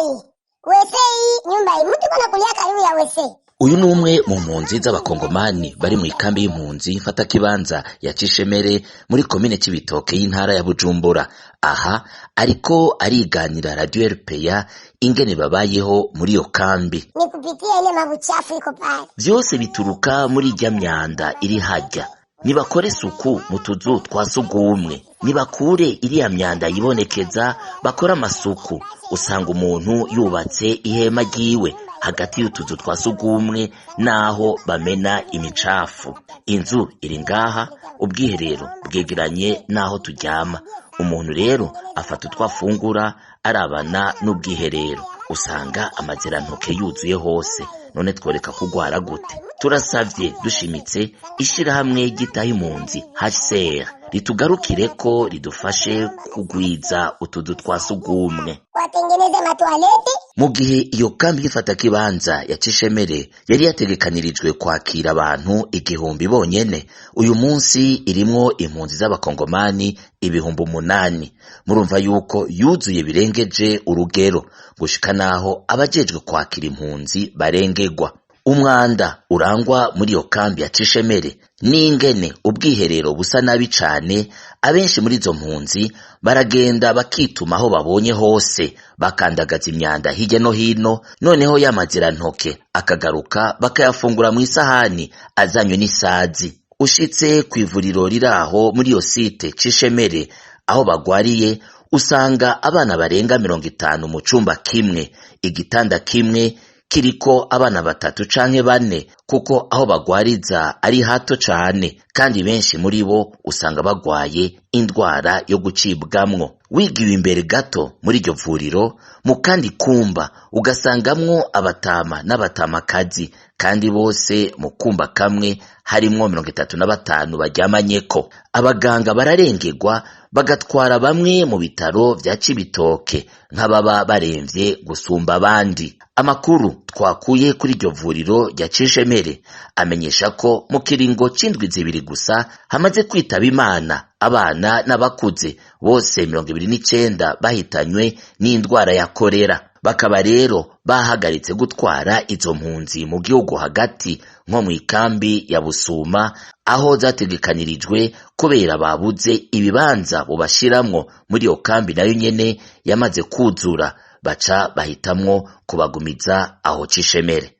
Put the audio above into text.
hii, WC hii, nyumba hii, mtu kona kulia karibu ya WC. Uyu ni umwe mu mpunzi z'Abakongomani bari mu ikambi y'impunzi mfatakibanza ya Cishemere muri komine Cibitoke y'intara ya Bujumbura. Aha ariko ariganira Radio RPA ingene babayeho muri iyo kambi. Ni kupitia ile mabuchafu iko pale. Vyose bituruka muri irya myanda iri harya. Nibakore isuku mu tuzu twa sugumwe, nibakure iriya myanda yibonekeza, bakore amasuku. Usanga umuntu yubatse ihema ryiwe hagati y'utuzu twa sugumwe n'aho bamena imicafu. Inzu iri ngaha, ubwiherero bwegeranye n'aho turyama. Umuntu rero afata utwo afungura arabana n'ubwiherero, usanga amazirantoke yuzuye hose. None tworeka kugwara gute? Turasavye dushimitse ishirahamwe ryitaho impunzi HCR ritugarukire ko ridufashe kugwiza utuzu twa sugumwe. Watengeneze matoalete. Mu gihe iyo kambi y'ifatakibanza ya Cishemere yari yategekanirijwe kwakira abantu 1000 bonyene, uyu munsi irimwo impunzi z'Abakongomani 8000. Murumva yuko yuzuye birengeje urugero, gushika naho abajejwe kwakira impunzi barengerwa. Umwanda urangwa muri iyo kambi ya Cishemere n'ingene ubwiherero busa nabi cane, abenshi muri izo mpunzi baragenda bakituma aho babonye hose, bakandagaza imyanda hirya no hino, noneho ya mazirantoke akagaruka bakayafungura mw'isahani azanywe n'isazi. Ushitse kw'ivuriro riraho muri iyo site Cishemere aho bagwariye, usanga abana barenga 50 mu cumba kimwe, igitanda kimwe kiriko abana 3 canke 4, kuko aho bagwariza ari hato cane, kandi benshi muri bo usanga bagwaye indwara yo gucibwamwo. Wigiwe imbere gato muri iryo vuriro, mu kandi kumba ugasangamwo abatama n'abatamakazi, kandi bose mu kumba kamwe harimwo 35 baryamanyeko. Abaganga bararengerwa bagatwara bamwe mu bitaro vya Cibitoke nk'ababa baremvye gusumba abandi. Amakuru twakuye kuri iryo vuriro rya Cishemere amenyesha ko mu kiringo c'indwi 2 gusa hamaze kwitaba Imana abana n'abakuze bose 29 bahitanywe n'indwara ya korera. Bakaba rero bahagaritse gutwara izo mpunzi mu gihugu hagati nko mu ikambi ya Busuma aho zategekanirijwe, kubera babuze ibibanza bobashiramwo muri iyo kambi nayo nyene yamaze kuzura, baca bahitamwo kubagumiza aho Cishemere.